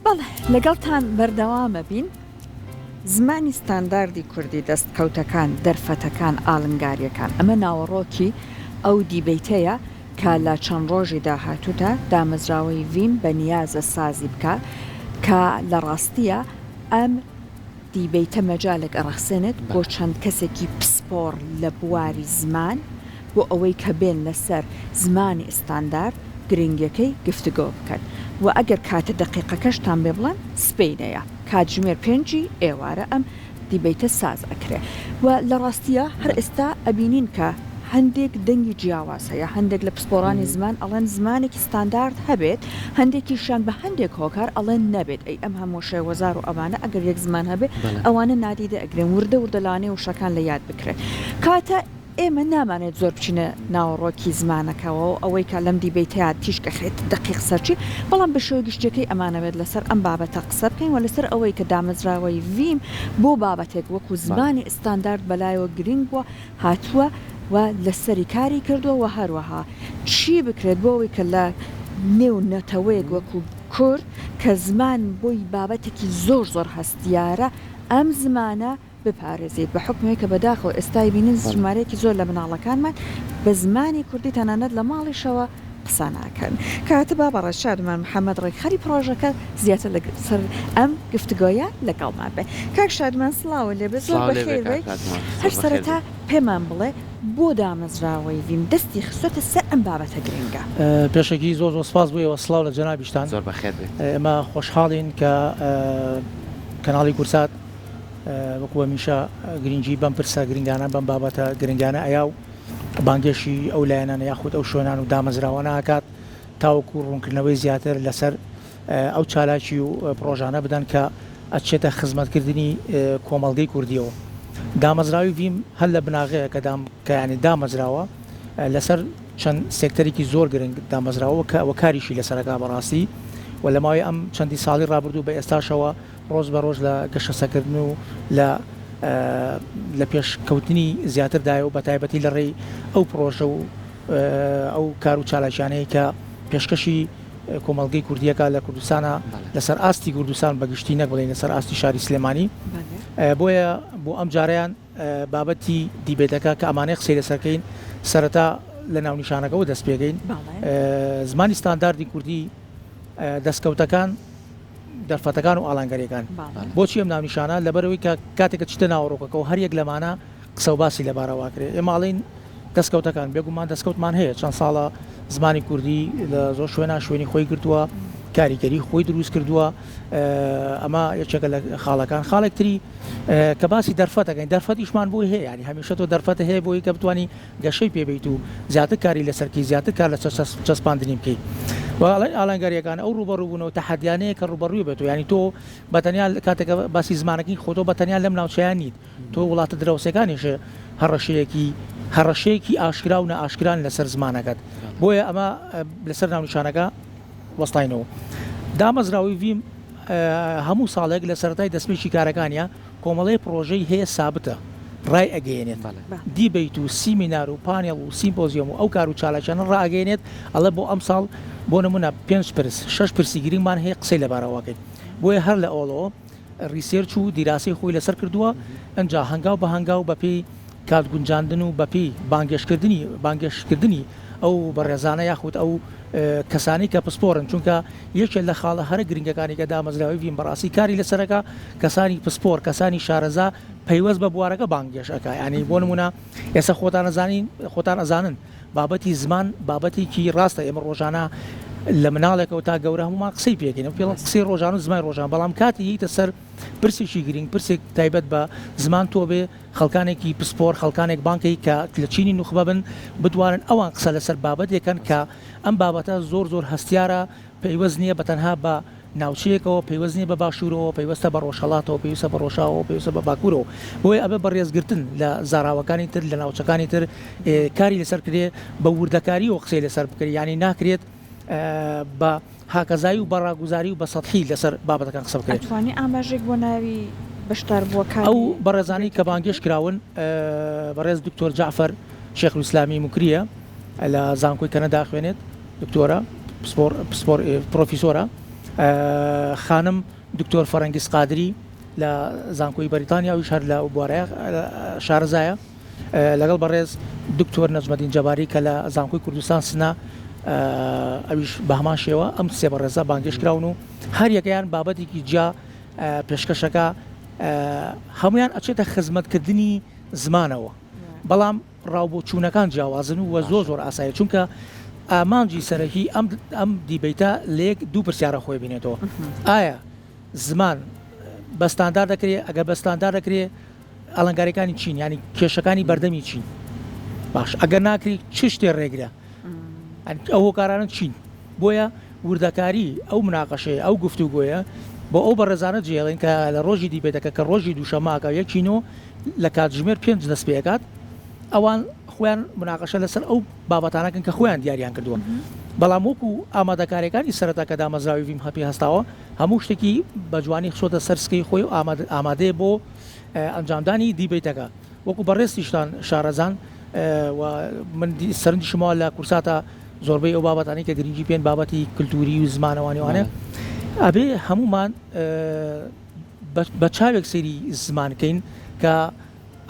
بەڵێ لەگەڵتان بەردەوامەبین. زمانی ستانداردی کوردی، دەستکەوتەکان، دەرفەتەکان، ئالنگارییەکان، ئەمە ناوەڕۆکی ئەو دیبەیتەیە کە لە چەند ڕۆژی داهاتوودا دامەزراوەی ڤیم بە نیازە سازی بکا کە لە ڕاستییا ئەم دیبەیتە مەجالێک ئەڕەخسێنێت بۆ چەند کەسێکی پسپۆڕ لە بواری زمان بۆ ئەوەی کە بێن لەسەر زمانی ئستاندارد گرنگیەکەی گفتگۆ بکەن و ئەگەر کاتە دەقیقەکەشتان بێ بڵێم سبەینێیە کاتژمێر پێنجی ئێوارە ئەم دیبەیتە ساز ئەکرێ و لە ڕاستیا هەر ئێستا ئەبینین کە هەندێک دەنگی جیاواز هەیە هەندێک لە پسپۆڕانی زمان ئەڵێن زمانێکی ستاندارد هەبێت هەندێکیشیان بە هەندێک هۆکار ئەڵێن نەبێت ئەی ئەم هەموو شێوەزار و ئەمانە ئەگەر یەک زمان هەبێ ئەوانە نادیدە ئەگرێن وردە وردە لەوانەیە وشەکان لە یاد بکرێن کاتە ئێمە نامانەوێت زۆر بچینە ناوەڕۆکی زمانەکەوە و ئەوەی کە لەم دیبەیتەیا تیشک ئەخرێتە دەقیق سەر چی، بەڵام بە شێوە گشتیەکەی ئەمانەوێت لەسەر ئەم بابەتە قسە بکەین و لەسەر ئەوەی کە دامەزراوەی ڤیم بۆ بابەتێک وەکو زمانی ئستاندارد بەلایەوە گرنگ بووە هاتووە و لەسەری کاری کردووە و هەروەها چی بکرێت بۆ ئەوەی کە لە نێو نەتەوەیەک وەکو کورد کە زمان بۆی بابەتێکی زۆر زۆر هەستیارە ئەم زمانە بپارێزیت بە حوکمێک کە بەداخەوە ئێستا ئەیبینین ژمارەیەکی زۆر لە مناڵەکانمان بە زمانی کوردی تەنانەت لە ماڵیشەوە قسە ناکەن. کەواتە با بەڕێز شادمان محەمەد ڕێکخەری پڕۆژەکە زیاتر لە سەر ئەم گفتگۆیە لەگەڵمان بێ. کاک شادمان سڵاوت لێ بێ زۆر سڵاو لێ بێ بەخێر کاک بێی. فاتمە هەر زۆر بەخێر سەرەتا بێی. پێمان بڵێ بۆ دامەزراوەی ڤیم دەستی خستۆتە سەر ئەم بابەتە گرنگە؟ پێشەکی زۆر زۆر سپاس بۆ ئێوە سڵاو لە جەنابیشتان. زۆر بەخێر بێیت. ئێمە خۆشحاڵین کە کەناڵی کوردسات وەکو هەمیشە گرنگی بەم پرسە گرنگانە بەم بابەتە گرنگانە ئەیا و بانگێشی ئەو لایەنانە یاخود ئەو شوێنان و دامەزراوانە ئەکات تاوەکو ڕوونکردنەوەی زیاتر لەسەر ئەو چالاکی و پڕۆژانە بدەن کە ئەچێتە خزمەتکردنی کۆمەڵگەی کوردیەوە. دامەزراوی ڤیم هەر لە بناغەیە کە دام کە یانی دامەزراوە لەسەر چەند سێکتەرێکی زۆر گرنگ دامەزراوە کە وە کاریشی لەسەرەکا بەڕاستی و لە ماوەی ئەم چەندی ساڵی ڕابردوو بە ئێستاشەوە ڕۆژ بە ڕۆژ لە گەشەسەکردن و لە لە پێشکەوتنی زیاتردایە و بەتایبەتی لە ڕێی ئەو پڕۆژە و ئەو کار و چالاکیانەی کە پێشکەشی کۆمەڵگەی کوردیەکە لە کوردستانە لەسەر ئاستی کوردستان بە گشتی نەک بڵێین لەسەر ئاستی شاری سلێمانی بۆیە بۆ ئەم جارەیان بابەتی دیبێتەکە کە ئەمانەی قسەی لەسەر کەین سەرەتا لە ناونیشانەکەوە دەست پێکەین زمانی ستانداردی کوردی دەستکەوتەکان دەرفەتەکان و ئالانگەریەکان. بۆچی ئەم ناونیشانە؟ لەبەرئەوەی کە کاتێک کە چیتە ناوەڕۆکەکەوە هەر یەک لەمانە قسە و باسی لەبارەوە ئەکرێ. ئێمە ئەڵێین دەستکەوتەکان، بێگومان دەستکەوتمان هەیە، چەند ساڵە زمانی کوردی لە زۆر شوێنا شوێنی خۆی گرتووە، کاریگەری خۆی دروست کردووە، ئەمە یەکێکە لە خاڵەکان. خاڵێک تری کە باسی دەرفەت ئەکەین، دەرفەتیشمان بۆی هەیە، یانی هەمیشە تۆ دەرفەتت هەیە بۆی کە بتوانی گەشەی پێ بەیت و زیاتر کاری لەسەر بکەی، زیاتر کار لەسەر چەسپاندنی بکەی. و ئەڵێن ئالنگارییەکان ئەو ڕووبەڕووبوونەوە تەحەدیانەیە کە ڕووبەڕووی بێتەوە، یانی تۆ بە تەنیا کاتێک کە باسی زمانەکەی خۆ تۆ بە تەنیا لەم ناوچەیە نیت، تۆ وڵاتە دراوسێکانیش هەڕەشەیەکی هەڕەشەیەکی ئاشکرا و نائاشکران لەسەر زمانەکەت. بۆیە ئەمە لەسەر ناونیشانەکە وەستاینەوە. دامەزراوەی ڤیم هەموو ساڵێک لە سەرەتای دەستپێکی کارەکانیا کۆمەڵەی پڕۆژەی هەیە سابتە ڕای ئەگەیەنێت دیبەیت و سیمینار و پانێڵ و سیمپۆزیۆم و ئەو کار و چالاکیانە ڕائەگەیەنێت ئەڵێ بۆ ئەمساڵ بۆ نمونە پێنج پرس شەش پرسی گرنگمان هەیە قسەی لەبارەوە ئەکەین بۆیە هەر لە ئەوڵەوە research و دیراسەی خۆی لەسەر کردووە ئنجا هەنگاو بە هەنگاو بەپێی کات گونجاندن و بەپێی بانگێشتکردنی بانگێشتکردنی ئەو بەڕێزانە یاخود ئەو کەسانەی کە پسپۆرن چونکە یەکێ لە خاڵە هەرە گرنگەکانی کە دامەزراوەی ڤیم بەڕاستی کاری لەسەرەکە کەسانی پسپۆر کەسانی شارەزا پەیوەست بە بوارەکە بانگێش ئەکا یانی بۆ نمونە ئێستا خۆتان ئەزانین خۆتان ئەزانن بابەتی زمان بابەتێکی ڕاستە ئێمە ڕۆژانە لە مناڵێکەوە تا گەورە هەمومان قسەی پێکەین پێڵ قسەی ڕۆژان و زمای ڕۆژان بەڵام کاتی یتە سەر پرسێکی گرنگ پرسێک تایبەت بە زمان تۆ بێ خەڵکانێکی پسپۆر، خەڵکانێک بانگ کەی کە لە چینی نوخبە بن، بتوانن ئەوان قسە لەسەر بابەتێک کەن کە ئەم بابەتە زۆر زۆر هەستیارە، پەیوەست نییە بە تەنها بە ناوچەیەکەوە، پەیوەست نییە بە باشوورەوە، پەیوەستە بە ڕۆژهەڵاتەوە، پەیوەستە بە ڕۆژاواوە، پەیوەستە بە باکوورەوە. بۆیە ئەبێ بە ڕێزگرتن لە زاراوەکانی تر، لە ناوچەکانی تر کاری لەسەر کرێ، بە وردەکارییەوە قسەی لەسەر بکرێ، یانی ناکرێت بە. هاکەزایی و بە ڕاگوزاری و بە سەتحی لەسەر بابەتەکان قسە بکرێت. ئەتوانی ئاماژەیەک بۆ ناوی بەشداربووەکانی ئەو بەڕێزانەی کە دیبەیتەکە بانگێشت بکەیت؟ کراون بەڕێز دکتۆر جەعفەر شێخولئیسلامی موکرییە لە زانکۆی کەنەدا ئەخوێنێت، دکتۆرە، پسپۆڕ پسپۆڕ پرۆفیسۆرە. خانم دکتۆر فەرەنگیز قادری لە زانکۆی بەریتانیا ئەویش هەر لە بوارەیە شارەزایە. لەگەڵ بەڕێز دکتۆر نەجمەدین جەباری کە لە زانکۆی کوردستان سنە ئەویش بە هەمان شێوە ئەم سێ بەڕێزە بانگێشت کراون و هەر یەکەیان بابەتێکی جیا پێشکەشەکە هەمویان ئەچێتە خزمەتکردنی زمانەوە بەڵام ڕاوبۆچوونەکان جیاوازن و زۆر زۆر ئاسایە چونکە ئامانجی سەرەکی ئەم ئەم دیبەیتە لە یەک دوو پرسیارە خۆی بینێتەوە ئایا زمان بە ستاندار دەکرێ ئەگەر بە ستاندار دەکرێ ئاڵنگاریەکانی چین یانی کێشەکانی بەردەمی چین باش ئەگەر ناکری چ شتێ ڕێگرە ئەو هۆکارانە چین بۆیە وردەکاری ئەو مناقەشەیە ئەو گفتوگۆیە بۆ ئەو بەڕێزانە جێڵین کە لە ڕۆژی دیبێتەکە کە ڕۆژی دووشەماکە یەکی نۆ لە کاتژمێر پێنج دەست پێکات ئەوان خۆیان مناقەشە لەسەر ئەو بابەتانەکەن کە خۆیان دیاریان کردووە بەڵام وەکو ئامادەکاریەکانی سەرەتا کە دامەزراوی ڤیم هەپی هەستاوە هەموو شتێکی بە جوانی خسۆتە سەر سکەی خۆی و ئامادەیە بۆ ئەنجامدانی دیبەیتەکە وەکو بەڕێزتیشتان شارەزان و من سەرنجیشم ماوە لە کورساتە زۆربەی ئەو بابەتانەی کە گرنگی پێن بابەتی کلتوری و زمانەوانی وانە ئەبێ هەمومان بە چاوێک سەیری زمان کەین کە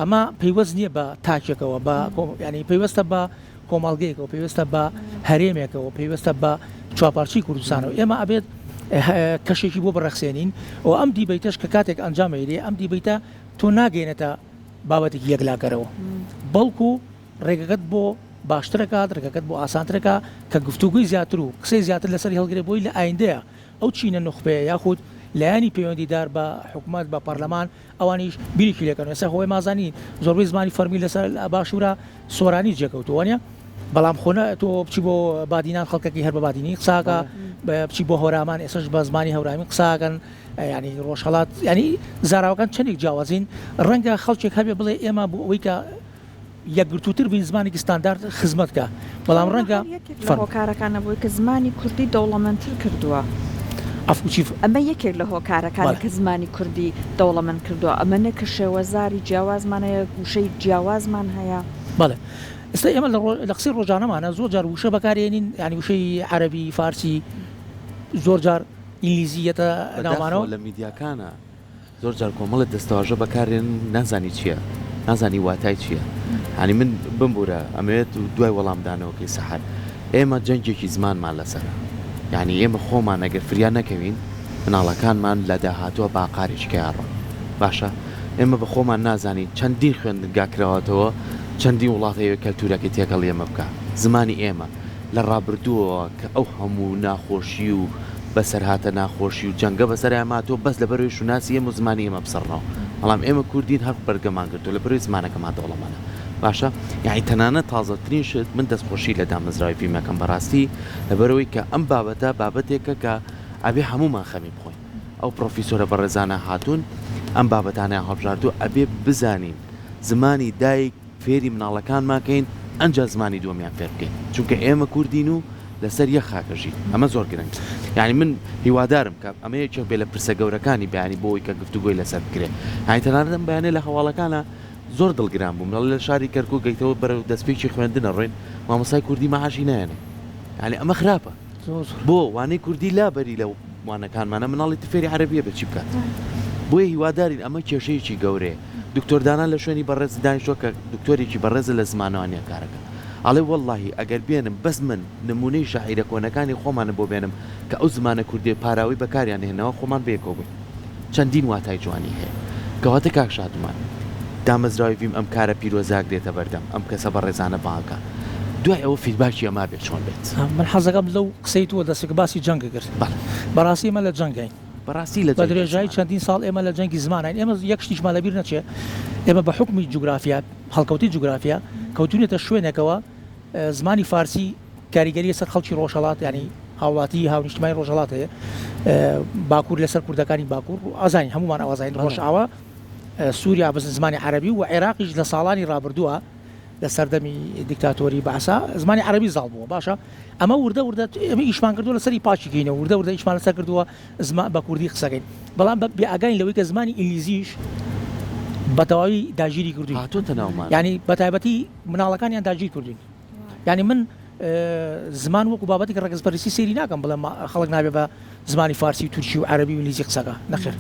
ئەمە پەیوەست نییە بە تاکێکەوە بە ینی پەیوەستە بە کۆمەڵگەیەکەوە پەیوەستە بە هەرێمێکەوە پەیوەستە بە چوارپارچەی کوردستانەوە ئێمە ئەبێت کەشێکی بۆ بڕەخسێنین و ئەم دیبەیتەش کە کاتێک ئەنجام ئەیرێ ئەم دیبەیتە تۆ ناگەێنێتە بابەتێکی یەکلاکەرەوە بەڵکو ڕێگەکەت بۆ باشترەکات ڕێگەکەت بۆ ئاسانترەکە کە گفتوگوی زیاتر و قسەی زیاتر لەسەر هەڵگرێ بۆی لە ئایندەیە ئەو چینە نوخبەیە یاخود لایەنی پەیوەندیدار بە حکومەت بە پەرلەمان ئەوانیش بیرێکی لێکەن ئێستا خۆ ئێمە ئازانین زۆربەی زمانی فەرمی لەسەر باشوورە سۆرانی جێکەوتووە وانە بەڵام خۆ نە تۆ بچی بۆ بادینان خەڵکەکەی هەر بە بادینی قساکە بچی بۆ هەورامان ئێسش بە زمانی هەورامی قساکەن ینی ڕۆژهڵات ینی زاراوەکان چەندێک جیاوازین ڕەنگە خەڵکێک هەبێ بڵێ ئێمە بۆ ئەوەی کە یەکگرتووتر بین زمانێکی ستاندارد خزمەت کا بەڵام ڕەنگە هەر یەکێک لە هۆکارەکانە بۆی کە زمانی کوردی دەوڵەمەندتر کردووە. عەفو چی؟ ئەمە یەکێک لە هۆکارەکانە کە زمانی کوردی دەوڵەمەند کردووە ئەمە نە کە شێوەزاری جیاوازمان هەیە وشەی جیاوازمان هەیە. بەڵێ ئێستا ئێمە لە قسەی ڕۆژانەمانە زۆر جار وشە بەکارێنین یانی وشەی عەرەبی فارسی زۆر جار ئینگلیزی یەتە ناومانەوە. بەداخەوە لە میدیاکانا زۆر جار کۆمەڵێ دەستەواژە بەکارێن نازانی چیە نازانی واتای چیە یانی من بمبورە ئەمەوێت دوای وەڵام دانەوەکەی سەحەر ئێمە جەنگێکی زمانمان لەسەرە یانی ئێمە خۆمان ئەگەر فریا نەکەوین مناڵەکانمان لە داهاتوە بە ئاقارێکی کەیا ڕۆن باشە ئێمە بە خۆمان نازانین چەندین خوێندنگا کراوەتەوە چەندین وڵات هەیە کەلتورەکەی تێکەڵی ئێمە بکا زمانی ئێمە لە ڕابردووەوە کە ئەو هەموو ناخۆشی و بەسەرهاتە ناخۆشی و جەنگە بەسەرایان هاتووە بەس لەبەرئەوەی شوناسی ئێمە و زمانی ئێمە بسڕنەوە بەڵام ئێمە کوردین هەر بەرگەمان گرتووە لەبەرئەوەی زمانەکەمان دەوڵەمەنە باشە یانی تەنانەت تازەترین شت من دەستخۆشی لە دامەزراوەی ڤیم ئەکەم بەڕاستی لەبەرئەوەی کە ئەم بابەتە بابەتێکە کە ئەبێ هەموومان خەمی بخۆین ئەو پڕۆفیسۆرە بەڕێزانە هاتوون ئەم بابەتانەیان هەڵبژاردووە ئەبێ بزانین زمانی دایک فێری مناڵەکانمان کەین ئەنجا زمانی دووەمیان فێر بکەین چونکە ئێمە کوردین و لەسەر یەک خاکە ژین ئەمە زۆر گرنگە یانی من هیوادارم کە ئەمە یەکێک بێ لە پرسە گەورەکانی بەیانی بۆ ئەوەی کە گفتوگۆی لەسەر بکرێ یانی تەنانەت ئەم بەیانە لە هەواڵەکانە زۆر دڵگران بووم دەڵێ لە شاری کەرکوک گەیتەوە بەرەو دەستپێکی خوێندنە ڕۆین مامۆستای کوردی مەعاشی نایەنێ یانی ئەمە خراپە بۆ وانەی کوردی لابەری لە وانەکانمانە مناڵی تر فێری عەرەبیە بێ چی بکات بۆیە هیوادارین ئەمە کێشەیەکی گەورەیە دکتۆر دانا لە شوێنی بەڕێز دانیشتوە کە دکتۆرێکی بەڕێزە لە زمانەوانیە کارەکە ئەڵێ وەڵاهی ئەگەر بێنم بەس من نمونەی شاعیرە کۆنەکانی خۆمانم بۆ بێنم کە ئەو زمانە کوردیە پاراوەی بەکاریان هێناوە خۆمان بەیەکەوە بووین چەندین واتای جوانی هەیە کەواتە کاک شادومان دامەزراوەی ڤیم ئەم کارە پیرۆزە ئەگرێتە بەردەم ئەم کەسە بەڕێزانە بانگە دوای ئەوە feedback ی ئەما بێت چۆن بێت. من حەزەکەم لەو قسەی تۆ دەست پێ باسی جەنگ کرد بەڵێ. بەڕاستی ئێمە لە جەنگاین. بەڕاستی لە بە درێژایی چەندین ساڵ ئێمە لە جەنگی زمانین ئێمە یەک شتیشمان لەبیر نەچێ ئێمە بە حوکمی جوگرافیا هەڵکەوتەی جوگرافیا کەوتوینەتە شوێنێکەوە زمانی فارسی کاریگەری لەسەر خەڵکی ڕۆژهەڵات یانی هاوڵاتی هاونیشتمانی ڕۆژهەڵات هەیە باکوور لەسەر کوردەکانی باکوور ئازانین هەمومان ئەوازانین ڕۆژئاوا سووریا بە زمانی عەرەبی و عێراقیش لە ساڵانی ڕابردووە لە سەردەمی دیکتاتۆری بەعسا زمانی عەرەبی زاڵ بووە باشە ئەمە وردە وردە ئێمە ئیشمان کردووە لەسەری پاکی کەینەوە وردە وردە ئیشمان لەسەر کردووە زمان بە کوردی قسەکەین بەڵام بە بێ ئاگاین لەوەی کە زمانی ئینگلیزیش بە تەواوی داگیری کردوین هاتۆتە ناومان یعنی بە تایبەتی مناڵەکانیان داگیر کردوین یعنی من. زمان وەکو بابەتێکی ڕەگەزپەرستی سەیری ناکەم بڵێم خەڵک نابێ بە زمانی فارسی و تورکی و عەرەبی و ئینگلیزی قسەکە نەخێر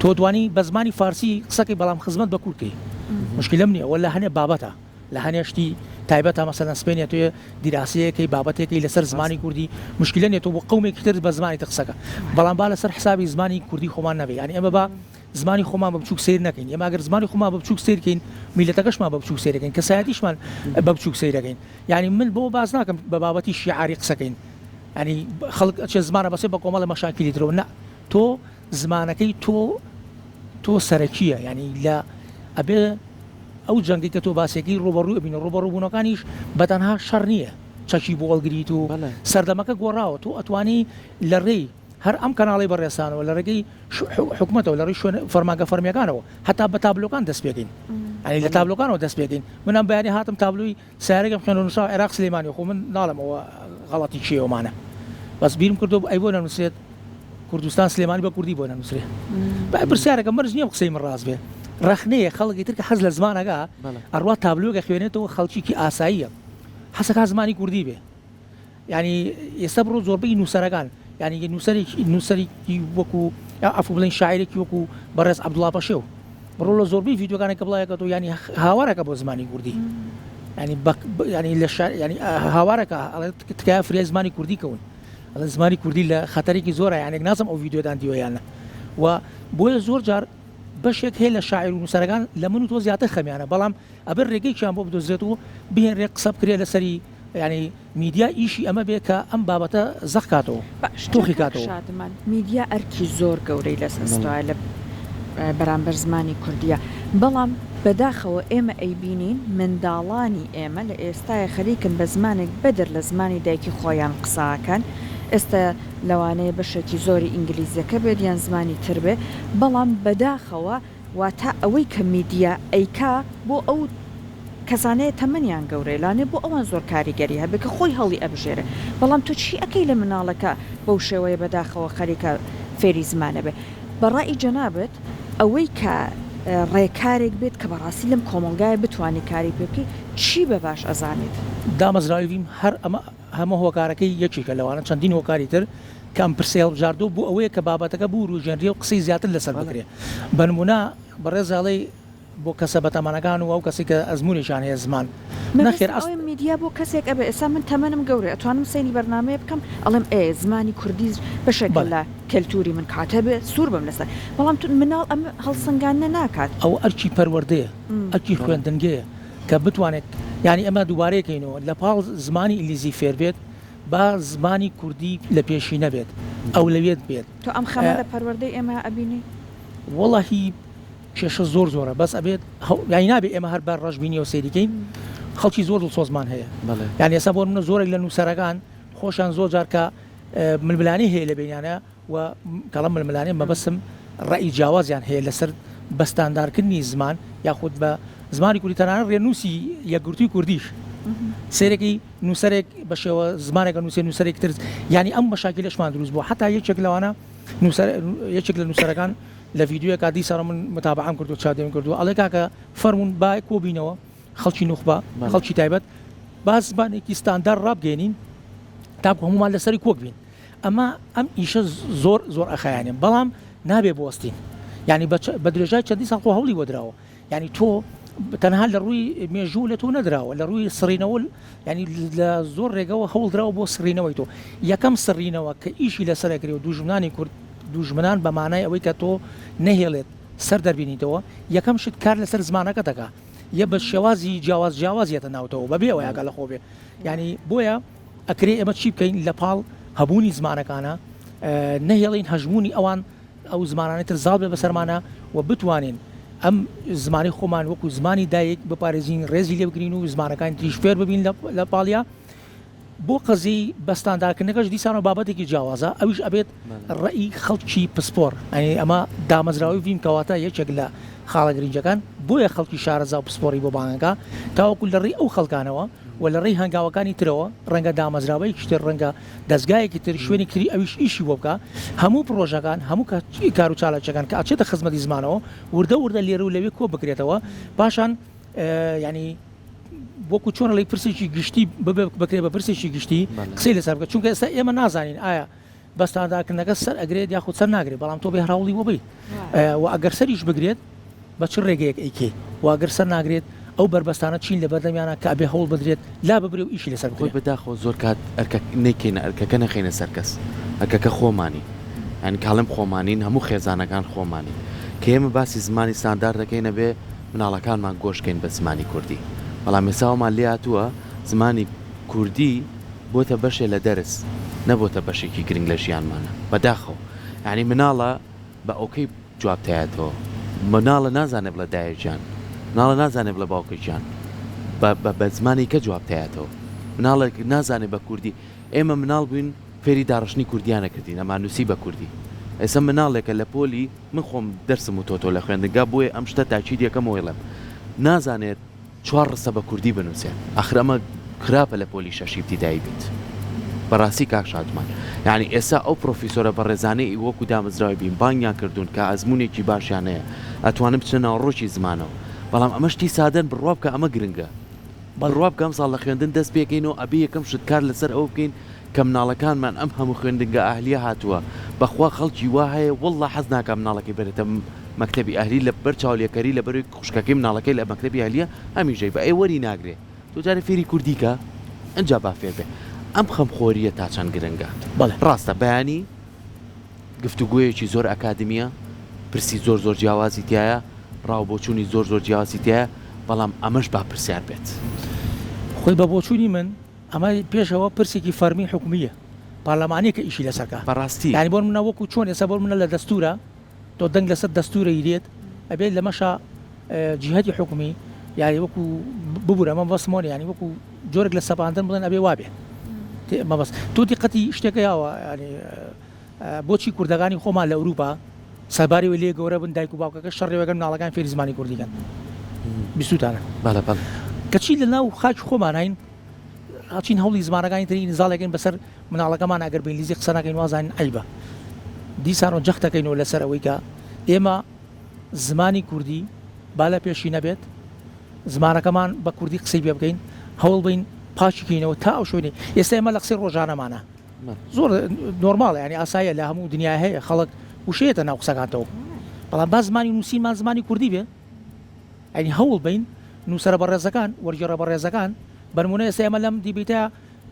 تۆ توانی بە زمانی فارسی قسەکەی بەڵام خزمەت بە کورد کەی مشکلەم نییە وە لە هەنێ بابەتە لە هەنێ شتی تایبەتە مەسەلەن سپێنێ تۆ دیراسەیەکەی بابەتێکی لەسەر زمانی کوردی مشکلە نیە تۆ بۆ قومێکی تر بە زمانی تر قسەکە بەڵام با لەسەر حسابی زمانی کوردی خۆمان نەبێ یانی ئێمە با زمانی خۆمان بە بچوک سەیر نەکەین ئێمە ئەگەر زمانی خۆمان بە بچوک سەیر کەین میلەتەکەشمان بە بچوک سەیرەکەین کەسایەتیشمان بە بچوک سەیرەکەین یانی من بۆ باس ناکەم بە بابەتی شیعاری قسەکەین یانی خەڵک ئەچێ زمانە بەسێ بە کۆمەڵە مەشاکیلی ترەوە نا تۆ زمانەکەی تۆ تۆ سەرەکیە یانی لە ئەبێ ئەو جەنگەی کە تۆ باسیەکەی ڕووبەڕووی ئەبین ڕووبەڕووبوونەکانیش بە تەنها شەڕ نییە چەکی بۆ هەڵگریت و سەردەمەکە گۆڕاوە تۆ ئەتوانی لە ڕێی هەر ئەم کەناڵەی بەڕێزتانەوە لە ڕێگەی حکومەتەوە لە ڕێی شوێن فەرمانگە فەرمیەکانەوە هەتا بە تابلۆکان دەست پێکەین یانی لە تابلۆکانەوە دەست پێکەین من ئەم بەیانی هاتم تابلۆی سەیارەکەم خوێندەوە نووسراوە عێراق سلێمانی خۆ من ناڵێم ئەوە غەڵەتی کێیە ئەومانە بەس بیرم کردەوە ئەی بۆ نەنووسرێت کوردستان سلێمانی بە کوردی بۆ نەنووسرێ با پرسیارەکە مەرج نییە قسەی من ڕاست بێ ڕەخنەیە خەڵکی تر کە حەز لە زمانەکە ئەڕوا تابلۆکە خوێنێتەوە خەڵکیکی ئاساییە حەسەکە زمانی کوردی بێ یانی ئێستا بڕۆ زۆربەی نووسەرەکان یانی نووسەرێکی نووسەرێکی وەکو عەفو بڵێن شاعیرێکی وەکو بەڕێز عەبدوڵا پەشێو بڕۆ لە زۆربەی ڤیدیۆکانی کە بڵاوێکەوە یانی هاوارەکە بۆ زمانی کوردی ینی ینی لە شار ینی هاوارەکە ئەڵێ تکایە فریای زمانی کوردی کەون ئەڵێ زمانی کوردی لە خەتەرێکی زۆرە یانێک نازم ئەو ڤیدیۆدان دیوە یان و بۆیە زۆر جار بەشێک هەیە لە شاعیر و نووسەرەکان لە من و تۆ زیاتر خەمیانە بەڵام ئەبێ ڕێگەیەکیان بۆ بدۆزرێت و بهێنرێ قسە بکرێ لەسەری یانی میدیا ئیشی ئەمە بێ کە ئەم بابەتە زەق کاتەوە باشتر تۆخی کاک کاتەوە. شادمان میدیا ئەرکی زۆر گەورەی لەس ئەستۆیە لە بەرامبەر زمانی کوردیە بەڵام بەداخەوە ئێمە ئەیبینین منداڵانی ئێمە لە ئێستایا خەریکن بە زمانێک بەدەر لە زمانی دایکی خۆیان قسە ئەکەن ئێستا لەوانەیە بەشێکی زۆری ئینگلیزیەکە بێت یان زمانی تر بێ بەڵام بەداخەوە واتە ئەوەی کە میدیا ئەیکا بۆ ئەو کەسانەیە تەمەنیان گەورەیە لانێ بۆ ئەوان زۆر کاریگەری هەبێ کە خۆی هەڵی ئەبژێرێ بەڵام تۆ چی ئەکەی لە مناڵەکە بەو شێوەیە بەداخەوە خەریکە فێری زمان ئەبێ بە ڕەئی جەنابت ئەوەی کە ڕێکارێک بێت کە بەڕاستی لەم کۆمەڵگایە بتوانی کاری پێ بکەی چی بە باش ئەزانیت؟ دامەزراوی ڤیم هەر ئەمە هەمە هۆکارەکەی یەکێکە لەوانە چەندین هۆکاری تر کە ئەم پرسەی هەڵبژاردووە بۆ ئەوەیە کە بابەتەکە بوروژێنرێ و قسەی زیاتر لەسەر بکرێ بە نموونە بەڕێز ئەڵێی بۆ کەسە بەتەمەنەکان و ئەو کەسەی کە ئەزموونێکیان هەیە زمان نەخێر مەبەستم ئەس. ئەوەیە میدیا بۆ کەسێک ئەبێ ئێستا من تەمەنم گەورەیە ئەتوانم سەیری بەرنامەیە بکەم ئەڵێم ئێ زمانی کوردی بەشێکە بەڵێ. لە کەلتوری من کاتە بێ سوور بم لەسەر بەڵام تو مناڵ ئەم هەڵسەنگاندنە ناکات. ئەوە ئەرکی پەروەردەیە ئەرکی خوێندنگەیە کە بتوانێت یانی ئەمە دووبارەی کەینەوە لە پاڵ زمانی ئینگلیزی فێر بێت با زمانی کوردی لە پێشینە بێت ئەولەویەت بێت. تۆ ئەم خەمە لە پەروەردەی ئێمە ئەبینی؟ وەڵاهی کێشە زۆر زۆرە بەس ئەبێت یانی نابێ ئێمە هەر بە ڕەشبینیەوە سەیری کەین خەڵکی زۆر دڵسۆزمان هەیە یانی ئێستا بۆ نمونە زۆرێک لە نووسەرەکان خۆشیان زۆر جار کە ململانێ هەیە لە بینیانە و کەڵم ململانێ مەبەسم ڕەئی جیاوازیان هەیە لەسەر بە ستاندارکردنی زمان یاخود بە زمانی کوردی تەنانەت ڕێنووسی یەکگرتووی کوردیش سەیرەکەی نووسەرێک بە شێوە زمانێک ئەنووسێ نووسەرێکی تر یانی ئەم مەشاکیلەشمان دروست بووە حەتا یەکێک لەوانە نووسەر یەکێک لە نووسەرەکان لە ڤیدیۆیەکا دیسان من متابعەم کردووە چاودێریم کردووە ئەڵێ کاکە فەرموون با کۆبینەوە خەڵکی نوخبە خەڵکی تایبەت با زمانێکی ستاندار ڕابگەێنین تاکو هەمومان لەسەری کۆک بین ئەمە ئەم ئیشە زۆر زۆر ئەخایانێ بەڵام نابێ بوەستین یعنی بە درێژای چەندی ساڵ خۆ هەوڵی بۆ دراوە یعنی تۆ تەنها لە ڕووی مێژوو لە تۆ نەدراوە لە ڕووی سڕینەوە ینی لە زۆر ڕێگەوە هەوڵدراوە بۆ سڕینەوەی تۆ یەکەم سڕینەوە کە ئیشی لەسەرەکرێ و دوژمنانی کورد دوژمنان بە مانای ئەوەی کە تۆ نەهێڵێت سەر دەربینیتەوە یەکەم شت کار لەسەر زمانەکە دەکا یە بە شێوازی جیاواز جیاواز یەتە ناوتەوە بەبێ ئەوەی ئاگا لە خۆ بێ یانی بۆیە ئەکرێ ئێمە چی بکەین لە پاڵ هەبوونی زمانەکانە نەهێڵین هەژموونی ئەوان ئەو زمانانەی تر زاڵ بێ بەسەرمانە و بتوانین ئەم زمانی خۆمان وەکو زمانی دایک بپارێزین ڕێزی لێ بگرین و زمانەکانی تریش فێر ببین لە پاڵیا بۆ قەزیەی بە ستاندارکردنەکەش دیسانەوە بابەتێکی جیاوازە ئەویش ئەبێت ڕەئی خەڵکی پسپۆر یانی ئەمە دامەزراوەی ڤیم کەواتە یەکێک لە خاڵە گرنگەکان بۆیە خەڵکی شارەزا و پسپۆڕی بۆ بانگەکە تاوەکو لە ڕێی ئەو خەڵکانەوە و لە ڕێی هەنگاوەکانی ترەوە ڕەنگە دامەزراوەیەکی تر ڕەنگە دەزگایەکی تر شوێنێکی تری ئەویش ئیشی بۆ بکا هەموو پڕۆژەکان هەموو کار و چالاکیەکان کە ئەچێتە خزمەتی زمانەوە وردە وردە لێرە و لەوێ کۆ بکرێتەوە پاشان یانی. وەکو چۆن ئەڵێی پرسێکی گشتی ببێ بکرێ بە پرسێکی گشتی قسەی لەسەر بکە چونکە ئێستا ئێمە نازانین ئایا بە ستانداردکردنەکە سەر ئەگرێت یاخود سەر ناگرێت بەڵام تۆ بێ هەوڵی بۆ بەیت و ئەگەر سەریش بگرێت بە چ ڕێگەیەک ئەیکەی و ئەگەر سەر ناگرێت ئەو بەربەستانە چین لە بەردەمیانە کە ئەبێ هەوڵ بدرێت لا ببرێ و ئیشی لەسەر خۆی بکرێ. بەداخەوە زۆر کات ئەرکە نەیکەینە ئەرکەکە نەخەینە سەر کەس ئەرکەکە خۆمانین یانی کاڵێم خۆمانین هەموو خێزانەکان خۆمانین کە ئێمە باسی زمانی ستاندارد دەکەین ئەبێ مناڵەکانمان گۆش کەین بە زمانی کوردی بەڵام ئێستا وامان لێهاتووە زمانی کوردی بۆتە بەشێ لە دەرس نەبۆتە بەشێکی گرنگ لە ژیانمانا بەداخەوە یانی مناڵە بە ئۆکەی جواب تایەتەوە مناڵە نازانێ بڵێ دایە گیان مناڵە نازانێ بڵێ باوکە گیان بە بە بە زمانی کە جواب تایەتەوە مناڵێک نازانێ بە کوردی ئێمە مناڵ بووین فێری داڕشتنی کوردیانە کردین ئەمانوسی بە کوردی ئێستا مناڵێکە لە پۆلی من خۆم دەرسم وتۆتەوە لە خوێندنگا بۆیە ئەم شتە تاکید یەکەم ئەیڵێم نازانێت چوار ڕستە بە کوردی بنوسێ ئاخر ئەمە خراپە لە پۆلی شەش ئیبتیدایی بیت بەڕاستی کاک شادمان یانی ئێستا ئەو پرۆفیسۆرە بەڕێزانەی وەکو دامەزراوی بین بانگیان کردوون کە ئەزمونێکی باشیان هەیە ئەتوانن بچنە ناوەڕۆکی زمانەوە بەڵام ئەمە شتی سادەن بڕوا بکە ئەمە گرنگە بڕوا بکە ئەمساڵ لە خوێندن دەست پێکەینەوە ئەبێ یەکەم شت کار لەسەر ئەوە بکەین کە مناڵەکانمان ئەم هەموو خوێندنگا ئەهلیە هاتووە بەخوا خەڵکی وا هەیە واللە حەز ناکا مناڵەکەی بەرێتە مەکتەبی ئەهلی لە بەر چاولێکەری لە بەروی خوشکەکەی مناڵەکەی لە مەکتەبی ئەهلیە هەمیشەی بە ئێ وەری ناگرێ تۆ جارێ فێری کوردی کە ئنجا با فێر بێ ئەم خەمخۆریە تا چەند گرنگە بەڵێ. ڕاستە بەیانی گفتوگۆیەکی زۆر ئەکادمیە پرسی زۆر زۆر جیاوازی تیایە ڕاو بۆچوونی زۆر زۆر جیاوازی تیایە بەڵام ئەمەش با پرسیار بێت. خۆی بە بۆچوونی من ئەمە پێشەوە پرسێکی فەرمی حکومییە پارلەمانیە کە ئیشی لەسەر کا بەڕاستی. یانی بۆ نمونە وەکو چۆن ئێستا بۆ نمونە لە دەستورا تۆ دەنگ لەسەر دەستورە یرێت ئەبێت لەمەشا جیهەتی حکومی یانی وەکو ببورە مە بەس مۆنە یانی وەکو جۆرێک لە سەپاندن بڵێن ئەبێ وابێ مەبەست تۆ دیقەتی شتێکە یاوە یانی بۆچی کوردەکانی خۆمان لە ئەوروپا سەرباری وەی لێ گەورە بن دایک و باوکەکە شەڕی وەگەر مناڵەکان فێری زمانی کوردی کەن بیستوتانە بەڵێ بەڵێ. کەچی لە ناو خاکی خۆمانین ئەچین هەوڵی زمانەکانی تری نزاڵێکین بەسەر مناڵەکەمان ئەگەر بە ئینگلیزی قسە نەکەین وازانین عەیبە دیسان و جەخت دەکەینەوە لەسەر ئەوەی کە ئێمە زمانی کوردی با لە پێشی نەبێت زمانەکەمان بە کوردی قسەی پێ بکەین هەوڵ بین پاکی کەینەوە تا ئەو شوێنەی ئێستا ئێمە لە قسەی ڕۆژانەمانە زۆر نۆرماڵە یانی ئاساییە لە هەموو دنیا هەیە خەڵک وشەیەتە ناو قسەکانتەوە بەڵام با زمانی نووسینمان زمانی کوردی بێ ئەنی هەوڵ بین نووسەرە بەڕێزەکان وەرگێڕە بەڕێزەکان بەنمونە ئێستا ئێمە لەم دیبیتە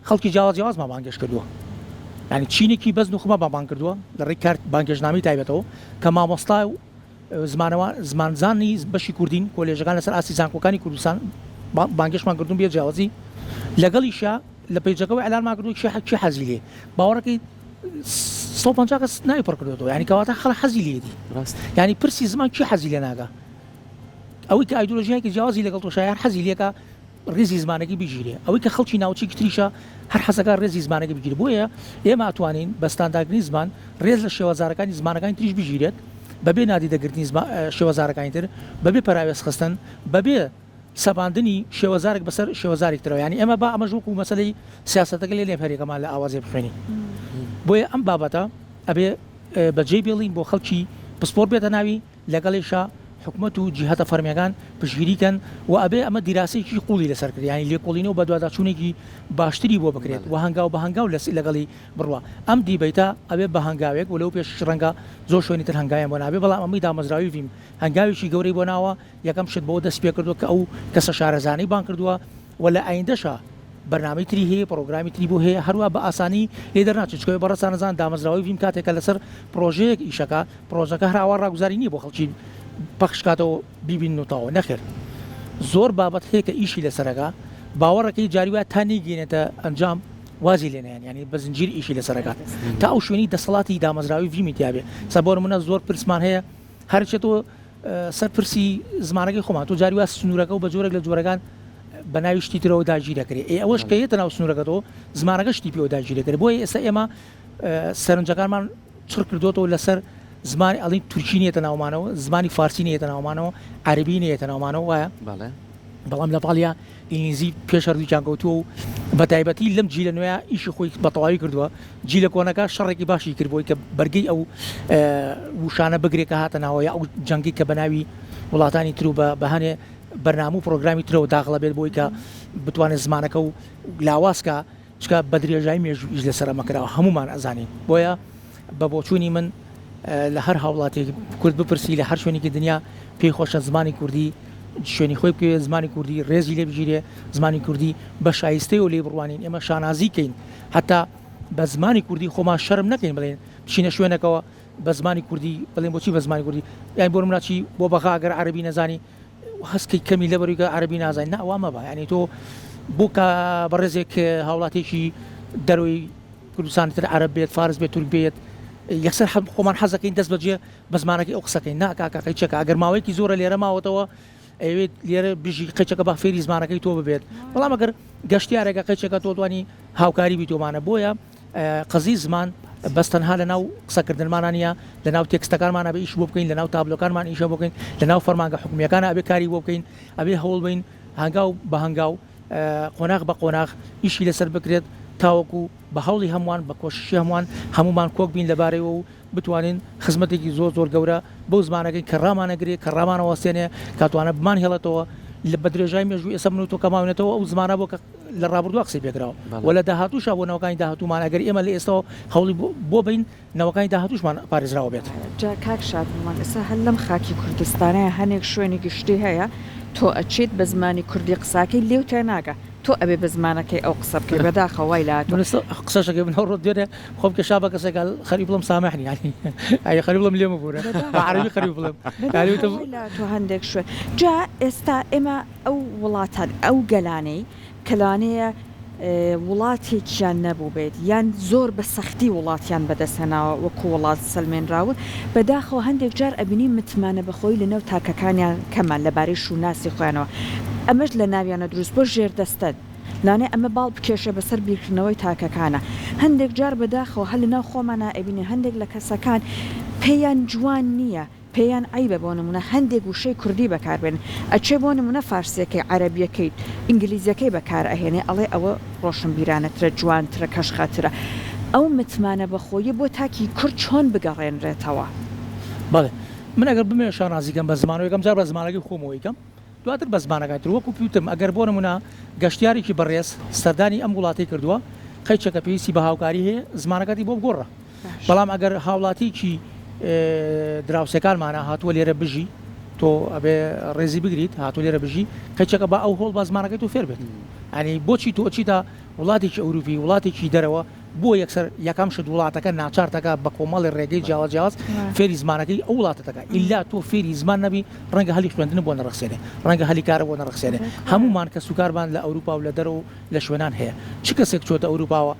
خەڵکی جیاواز جیاوازمان بانگێش کردووە یعنی چینێکی بەس نوخمە بە بانگ کردووە لە ڕێی کارت بانگێشنامەی تایبەتەوە کە مامۆستا و زمانەوە زمانزانی بەشی کوردین کۆلێژەکان لەسەر ئاستی زانکۆکانی کوردستان بانگێشمان کردوون بێ جیاوازی لەگەڵیشا لە پەیجەکەوە ئیعلانمان کردووە کێ کێ حەزی لێ باوەڕەکەی 150 کەس ناوی پڕ کردووەتەوە یعنی کەواتە خەڵک حەزی لێیەتی ڕاست یعنی پرسی زمان کێ حەزی لێ ناکا ئەوەی کە ئایدۆلۆژیایەکی جیاوازی لەگەڵ تۆشە هەر حەزی لێکا ڕێزی زمانەکەی بگیرێ ئەوەی کە خەڵکی ناوچەیەکی تریشە هەر حەزەکا ڕێزی زمانەکەی بگیرێ بۆیە ئێمە ئەتوانین بە ستانداردکردنی زمان ڕێز لە شێوەزارەکانی زمانەکانی تریش بگیرێت بەبێ نادیدەگرتنی شێوەزارەکانی تر بەبێ پەراوێزخستن بەبێ سەپاندنی شێوەزارێک بەسەر شێوەزارێکی ترەوە یانی ئێمە با ئەمەش وەکو مەسەلەی سیاسەتەکە لێ نێم هەریەکەمان لە ئاوازێ بخوێنین بۆیە ئەم بابەتە ئەبێ بەجێی بێڵین بۆ خەڵکی پسپۆر بێتە ناوی لەگەڵیشا حکومەت و جیهەتە فەرمیەکان پشتگیری کەن و ئەبێ ئەمە دیراسەیەکی قوڵی لەسەر کرێت یانی لێکۆڵینەوە بەدواداچوونێکی باشتری بۆ بکرێت و هەنگاو بە هەنگاو لەگەڵی بڕوا ئەم دیبەیتە ئەبێ بە هەنگاوێک و لەو پێشیش ڕەنگە زۆر شوێنی تر هەنگاویان بۆ نابێ بەڵام ئەمەی دامەزراوی ڤیم هەنگاوێکی گەورەی بۆ ناوە یەکەم شت بەوە دەستی پێکردووە کە ئەو کەسە شارەزانەی بانگ کردووە و لە ئایندەشا بەرنامەی تری هەیە، پڕۆگرامی تری بۆ هەیە، هەروا بە ئاسانی لێ دەرناچێت، چونکە بەڕێزتان ئەزانن دامەزراوەی ڤیم کاتێک کە لەسەر پڕۆژەیەک ئیشەکا، پڕۆژەکە هەر ئاوا ڕاگوزاری نییە بۆ خەڵکی پەخش کاتەوە بیبینن و تەواو، نەخێر زۆر بابەت هەیە کە ئیشی لەسەرەکا، باوەڕەکەی جاری وایە تا نەیگەیەنێتە ئەنجام وازی لێ نایەن، یانی بە زنجیر ئیشی لەسەرەکات تا ئەو شوێنەی دەسەڵاتی دامەزراوەی ڤیمی تیابێ، ئێستا بۆ نموونە زۆر پرسمان هەیە هەرچێتەوە سەر پرسی زمانەکەی خۆمان تۆ جاری وا سنوورەکە و بە جۆرێک لە جۆرەکان بە ناوی شتی ترەوە داگیر دەکرێ ئێ ئەوەش کە یەتە ناو سنوورەکەتەوە زمانەکە شتی پێوە داگیر دەکرێ بۆیە ئێستا ئێمە سەرنجەکانمان چڕ کردوەوە لەسەر زمانی ئەڵین تورکی نیەتە ناومانەوە زمانی فارسی نیەتە ناومانەوە عەربی نیەتە ناومانەوە وایە بەڵام لە پاڵیا ئینگلیزی پێش هەردووکیان کەوتووە و بە تایبەتی لەم جیلە نوێیە ئیشی خۆی بە تەواوی کردووە، جیلە کۆنەکە شەڕێکی باشی کرد بۆی کە بەرگەی ئەو وشانە بگرێت کە هاتە ناوە یا ئەو جەنگەی کە بە ناوی وڵاتانی تر و بە هەنێ. بەرنامە و پرۆگرامی ترەوە داخڵە بێت بۆی کە بتوانێت زمانەکە و لاواز کا چونکە بە درێژایی مێژوو ئیش لەسەر ئەمە کراوە هەموومان ئەزانین بۆیە بە بۆچوونی من لە هەر هاوڵاتیەک کورد بپرسی لە هەر شوێنێکی دنیا پێی خۆشە زمانی کوردی شوێنی خۆی بکەوێت زمانی کوردی ڕێزی لێ بگیرێ زمانی کوردی بە شایستەیەوە لێی بڕوانین ئێمە شانازی کەین هەتا بە زمانی کوردی خۆمان شەرم نەکەین بڵێن بچینە شوێنەکەوە بە زمانی کوردی بڵێن بۆچی بە زمانی کوردی یان بۆ نمونە چی بۆ بەغا گەر عەرەبی نەزانی هەست کەی کەمی لەبەروی کە عەرەبی نازانی نا وا مەبە یانی تۆ بۆ کە بەڕێزێک هاوڵاتێکی دەرەوەی کوردستانی تر عەرەب بێت فارس بێت تورک بێت یەکسەر خۆمان حەزەکەین دەست بەجێ بە زمانەکەی ئەو قسەکەین نا کاکە قەیچەکە ئەگەر ماوەیەکی زۆرە لێرە ماوەتەوە ئەیەوێت لێرە بژی قەیچەکە با فێری زمانەکەی تۆ ببێت بەڵام ئەگەر گەشتیارێکە قەیچەکە تۆ توانی هاوکاری بی تۆمانە بۆیە قەزی زمان بەس تەنها لە ناو قسەکردنمانا نییە، لە ناو تێکستەکانمانا ئەبێ ئیش بۆ بکەین، لە ناو تابلۆکانمان ئیشە بۆ بکەین، لە ناو فەرمانگە حکومییەکانا ئەبێ کاری بۆ بکەین، ئەبێ هەوڵ بەین هەنگاو بە هەنگاو، قۆناغ بە قۆناغ ئیشی لەسەر بکرێت تاوەکو بە هەوڵی هەمووان، بە کۆششی هەمووان، هەموومان کۆک بین لەبارەیەوە و بتوانین خزمەتێکی زۆر زۆر گەورە بەو زمانە بکەین کە ڕامانەگرێ، کە ڕامانەوەستێنێ، کە توانێ بمانهێڵێتەوە بە درێژای مێژوو ئێستا من و تۆ کە ماوینەتەوە ئەو زمانە بۆ کە لە ڕابردووە قسەی پێکراوە و لە داهاتووشا بۆ نەوەکانی داهاتوومان ئەگەر ئێمە لە ئێستاوە هەوڵی بۆ بەین نەوەکانی داهاتووشمان پارێزراوە بێت. جا کاک شادمان ئێستا هەر لەم خاکی کوردستانەیا هەنێک شوێنی گشتی هەیە تۆ ئەچیت بە زمانی کوردی قساکەی لێو تێناگا تۆ ئەبێ بە زمانەکەی ئەو قسە بکەی بەداخەوە وای لاتوە. من ئێستا قسەش ئەکەم من ئەوڕۆ دوێنێ خۆم کێشا بە کەسێکا خەریک بڵێم سامحنی یانی ئەی خەریک بڵێم لێم ببورە بە عەرەبی خەریک بڵێم یانی وتم. بەداخەوە وای لاتوە هەندێک شوێن جا ئێستا ئێمە ئەو وڵاتان ئەو گەلانەی کە لەوانەیە وڵاتێکیان نەبووبێت یان زۆر بە سەختی وڵاتیان بەدەست هێناوە وەکو وڵات سەلمێنراون، بەداخەوە هەندێک جار ئەبینین متمانە بەخۆیی لەنێو تاکەکانیان کەمە لەبارەی شووناسی خۆیانەوە، ئەمەش لەناویانە دروست بووە ژێردەستەن، لەوانەیە ئەمە باڵ بکێشێ بەسەر بیرکردنەوەی تاکەکانا. هەندێک جار بەداخەوە هەر لەناو خۆمانا ئەبینین هەندێک لە کەسەکان پێیان جوان نییە، پێیان عەیبە بۆ نمونە هەندێک وشەی کوردی بەکار بێنن ئەچێ بۆ نمونە فارسیەکەی عەرەبیەکەی ئینگلیزیەکەی بەکار ئەهێنێ ئەڵێ ئەوە ڕۆشنبیرانەترە جوانترە کەشخەترە ئەو متمانە بەخۆیە بۆ تاکی کورد چۆن بگەڕێنرێتەوە؟ بەڵێ من ئەگەر بمەوێ شانازی کەم بە زمانەوە یەکەم جار بە زمانەکەی خۆمەوە ئەیکەم دواتر بە زمانەکانی تر وەکو پیوتم ئەگەر بۆ نمونە گەشتیارێکی بەڕێز سەردانی ئەم وڵاتەی کردووە قەیچەکە پێویستی بە هاوکاری هەیە زمانەکەتی بۆ بگۆڕە بەڵام ئەگەر هاوڵاتیەکی دراوسێکانمانە هاتووە لێرە بژی تۆ ئەبێ ڕێزی بگریت هاتوو لێرە بژی قەیچەکە با ئەو هۆڵ با زمانەکەی تۆ فێر بێت ئەنی بۆچی تۆ چیتە وڵاتێکی ئەوروپی وڵاتێکی دەرەوە بۆ یەکسەر یەکەم شت وڵاتەکە ناچار دەکا بە کۆمەڵی ڕێگەی جیاواز جیاواز فێری زمانەکەی ئەو وڵاتە دەکا ئیلا تۆ فێری زمان نەبی ڕەنگە هەلی خوێندن بۆ نەڕەخسێنێ ڕەنگە هەلی کارە بۆ نەڕەخسێنێ هەموومان کەسوکارمان لە ئەوروپا و لە دەرەوە و لە شوێنان هەیە چ کەسێک چۆتە ئەوروپاوە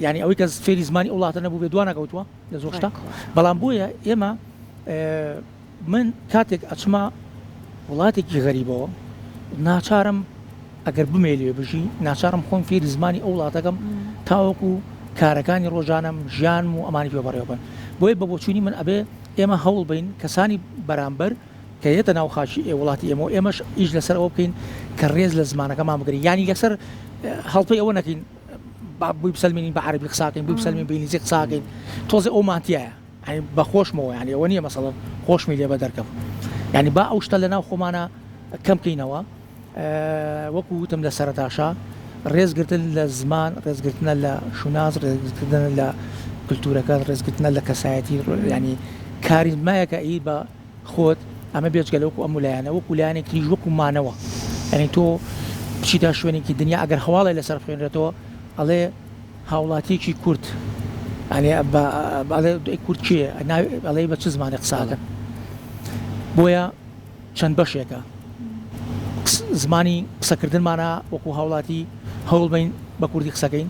یانی ئەوەی کە فێری زمانی ئەو وڵاتە نەبوو بێ دوا نەکەوتووە لە زۆر شتە بەڵام بۆیە ئێمە من کاتێک ئەچمە وڵاتێکی غەریبەوە ناچارم ئەگەر بمەوێ لەوێ بژی ناچارم خۆم فێری زمانی ئەو وڵاتەکەم تاوەکو کارەکانی ڕۆژانەم ژیانم و ئەمانی پێ بەڕێوە بن بۆیە بە بۆچوونی من ئەبێ ئێمە هەوڵ بین کەسانی بەرامبەر کە یەتە ناو خاکی ئێ وڵاتی ئێمەوە ئێمەش ئیش لەسەر ئەوە بکەین کە ڕێز لە زمانەکەمان بگرین یانی لەسەر هەڵپەی ئەوە نەکەین با بۆی بسەلمێنین بە عەرەبی قساکەین بۆی بسەلمێنین بە ئینگلیزی قساکەین تۆزێ ئەومان تیایە یانی بە خۆشمەوە یانی ئەوە نییە مەسەڵەن خۆشمی لێ بەدەرکەم یانی با ئەو شتە لە ناو خۆمانە کەم کەینەوە وەکو وتم لە سەرەتاشا ڕێزگرتن لە زمان ڕێزگرتنە لە شوناس ڕێزگرتنە لە کلتورەکە ڕێزگرتنە لە کەسایەتی ینی کاریزمایەکە ئی بە خۆت ئەمە بێجگە لە وەکو ئەم لایەنە وەکو لایەنێک تریش وەکو مانەوە یعنی تۆ بچیتە شوێنێکی دنیا ئەگەر هەواڵێ لەسەر بخوێنرێتەوە ئەڵێ هاوڵاتیەکی کورد ئەڵێ ئەڵێ کورد کێیە ئەڵێ بە چ زمانێ قساکەن بۆیە چەند بەشێکە زمانی قسەکردنمانە وەکو هاوڵاتی هەوڵبین بە کوردی قسەکەین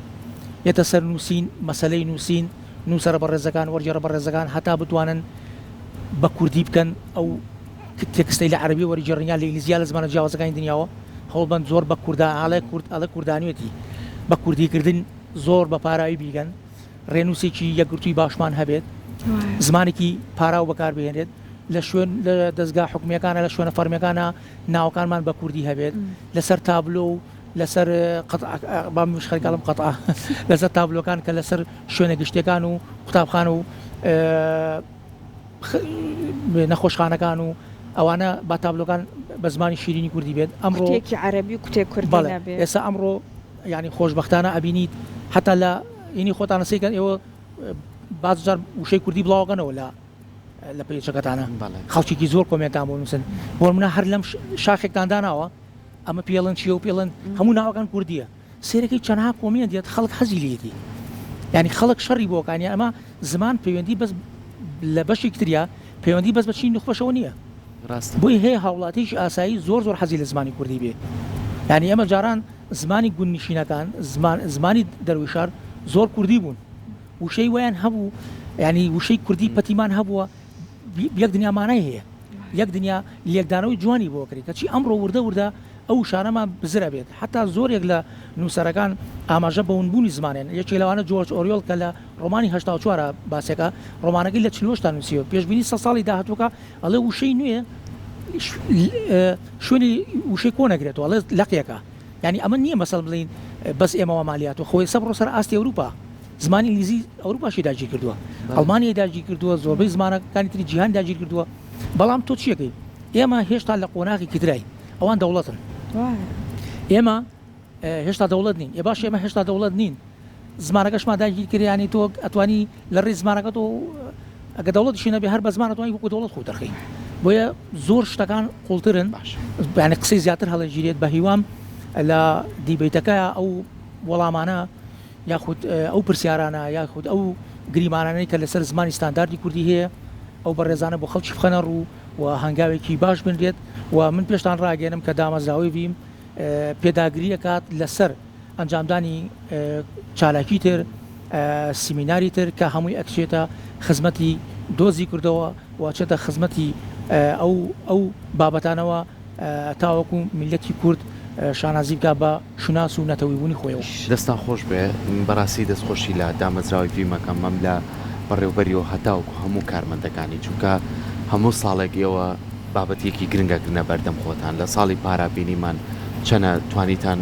یەتە سەر نووسین مەسلەی نووسین نووسەرە بەڕێزەکان وەرگێڕە بەڕێزەکان هەتا بتوانن بە کوردی بکەن ئەو تێکستەی لە عەرەبی وەرگێڕن یان لە ئینگلیزی یا لە زمانە جیاوازەکانی دنیاوە هەوڵبەن زۆر بە کوردا ئەڵێ کورد ئەڵێ کوردانیەتی بە کوردیکردن زۆر بە پاراوی بیکەن ڕێنووسێکی یەکگرتووی باشمان هەبێت زمانێکی پاراو بەکاربهێنرێت لە شوێن لە دەزگا حکومیەکانە لە شوێنە فەرمیەکانە ناوەکانمان بە کوردی هەبێت لەسەر تابلۆ و لەسەر قەتع با منیش خەریکە ئەڵێم قەتع لەسەر تابلۆکان کە لەسەر شوێنە گشتیەکان و قوتابخانە و نەخۆشخانەکان و ئەوانە با تابلۆکان بە زمانی شیرینی کوردی بێت ئەمڕۆ کوتێکی عەرەبی و کوتێک کوردی بەڵێ نەبێ. ئێستا ئەمڕۆ یانی خۆشبەختانە ئەبینیت حەتا لە ینی خۆتانە سەیرکەن ئێوە باز جار وشەی کوردی بڵاوەکەنەوە لە لە پەیجەکەتانە بەڵێ. خەڵکێکی زۆر کۆمێنتان بۆ نووسن بۆ نمونە هەر لەم شاخێکتان داناوە ئەمە پێڵن چیە و پێڵن هەموو ناوەکان کوردیە سەیرەکەی چەنەها کۆمێنت دێت خەڵک حەزی لێیەتی یانی خەڵک شەڕی بۆ کانی ئەمە زمان پەیوەندی بەس لە بەشێکی تریا پەیوەندی بەس بە چینی نوخبەشەوە نییە ڕاستە. بۆی هەیە هاوڵاتیەکی ئاسایی زۆر زۆر حەزی لە زمانی کوردی بێ یانی ئێمە جاران زمانی گوندنشینەکان زمان زمانی دەروی شار زۆر کوردی بوون وشەی وایان هەبوو یانی وشەی کوردی پەتیمان هەبووە یەک دنیا مانای هەیە یەک دنیا لێکدانەوەی جوانی بۆ کرێ کەچی ئەمڕۆ وردە وردە ئەو وشانەمان بزر ئەبێت حەتا زۆرێک لە نووسەرەکان ئاماژە بە ونبوونی زمانێن یەکێک لەوانە جۆرج ئۆریۆڵ کە لە ڕۆمانی 84 باسێکە ڕۆمانەکەی لە 48 نووسیوە پێشبینی سە ساڵی داهاتووەکە ئەڵێ وشەی نوێ شوێنی وشەی کۆن ئەگرێتەوە ئەڵێ لەقێکە یانی ئەمە نییە مەسەڵ بڵێین بەس ئێمە وامان لێهاتووە خۆ ئێستا بڕۆ سەر ئاستی ئەوروپا زمانی ئینگلیزی ئەوروپاشی داگیر کردووە ئەڵمانیای داگیر کردووە زۆربەی زمانەکانی تری جیهان داگیر کردووە بەڵام تۆ چیەکەی ئێمە هێشتا لە قۆناغێکی تراین ئەوان دەوڵەتن ئێمە هێشتا دەوڵەت نین ئێ باش ئێمە هێشتا دەوڵەت نین زمانەکەشمان داگیر کرد یانی تۆ ئەتوانی لە ڕێی زمانەکە تۆ ئەگە دەوڵەتیشی نەبێ هەر بە زمان ئەتوانی وەکو دەوڵەت خۆ دەرخەی بۆیە زۆر شتەکان قوڵترن باش یانی قسەی زیاتر هەڵەگیرێت بە هیوام لە دیبەیتەکە ئەو وەڵامانە یاخود ئەو پرسیارانە یاخود ئەو گریمانانەی کە لەسەر زمانی ستانداردی کوردی هەیە ئەو بەڕێزانە بۆ خەڵکی بخەنە ڕوو و هەنگاوێکی باش بنرێت و من پێشتان ڕاگەێنم کە دامەزراوەی ڤیم پێداگری ئەکات لەسەر ئەنجامدانی چالاکی تر، سیمیناری تر کە هەمووی ئەکچێتە خزمەتی دۆزی کوردەوە و ئەچێتە خزمەتی ئەو ئەو بابەتانەوە تاوەکو میللەتی کورد شانازی بکا بە شوناس و نەتەوەی بوونی خۆیەوە. دەستتان خۆش بێ بەڕاستی دەست خۆشی لە دامەزراوەی ڤیم ئەکەم هەم لە بەڕێوبەریەوە هەتاوەکو هەموو کارمەندەکانی چونکە هەموو ساڵێک ئێوە بابەتێکی گرنگ ئەگرنە بەردەم خۆتان، لە ساڵی پارا بینیمان چەنە توانیتان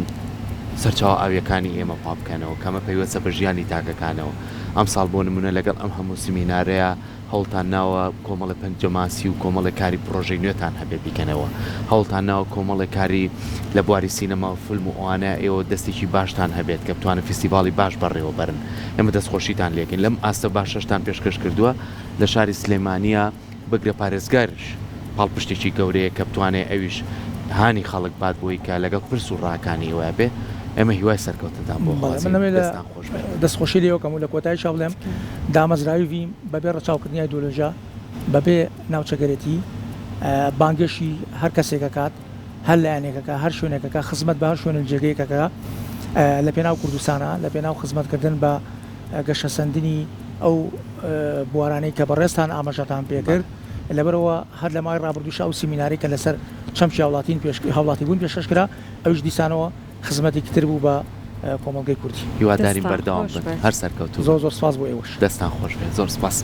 سەرچاوە ئاویەکانی ئێمە پاک بکەنەوە کە ئەمە پەیوەستە بە ژیانی تاکەکانەوە، ئەمساڵ بۆ نمونە لەگەڵ ئەم هەموو سمینارەیا هەوڵتان ناوە کۆمەڵێ پەنجەماسی و کۆمەڵێ کاری پڕۆژەی نوێتان هەبێ بیکەنەوە، هەوڵتان ناوە کۆمەڵێ کاری لە بواری سینەما و فلم و ئەوانە ئێوە دەستێکی باشتان هەبێت کە بتوانن فیستیڤاڵی باش بەڕێوە بەرن، ئێمە دەستخۆشیتان لێکەین لەم ئاستە باشەشتان پێشکەش کردووە لە شاری سلێمانیا. بگرە پارێزگاریش پاڵپشتێکی گەورەیە کە بتوانێ ئەویش هانی خەڵک بات بۆی کە لەگەڵ پرس و ڕاکانی ئێوە بێ، ئێمە هیوای سەرکەوتنتان بۆ بەڵێ من خوازین، ئەمەی لە دەستتان خۆش بێت. دەستخۆشی لێوە کەم و لە کۆتاییشا بڵێم دامەزراوی ڤیم بەبێ ڕەچاوکردنی ئایدۆلۆژیا، بەبێ ناوچەگەرێتی بانگێشی هەر کەسێک ئەکات، هەر لایەنێک ئەکا، هەر شوێنێک ئەکا، خزمەت بە هەر شوێن و جێگەیەک ئەکا لە پێناو کوردستانا، لە پێناو خزمەتکردن بە گەشەسەندنی ئەو بوارانەی کە بەڕێزتان ئاماژەتان پێکرد، لەبەرئەوە هەر لە ماوەی ڕابردووشا ئەو سیمینارەی کە لەسەر چەمکی هاوڵاتین هاوڵاتیبوون پێشکەش کرا، ئەویش دیسانەوە خزمەتێکی تر بوو بە کۆمەڵگەی کوردی. هیوادارین دەستتان بەردەوام خۆش بن بێت. هەر سەرکەوتوو بن. زۆر زۆر سپاس بۆ ئێوەش. دەستتان خۆش بێت زۆر سپاس.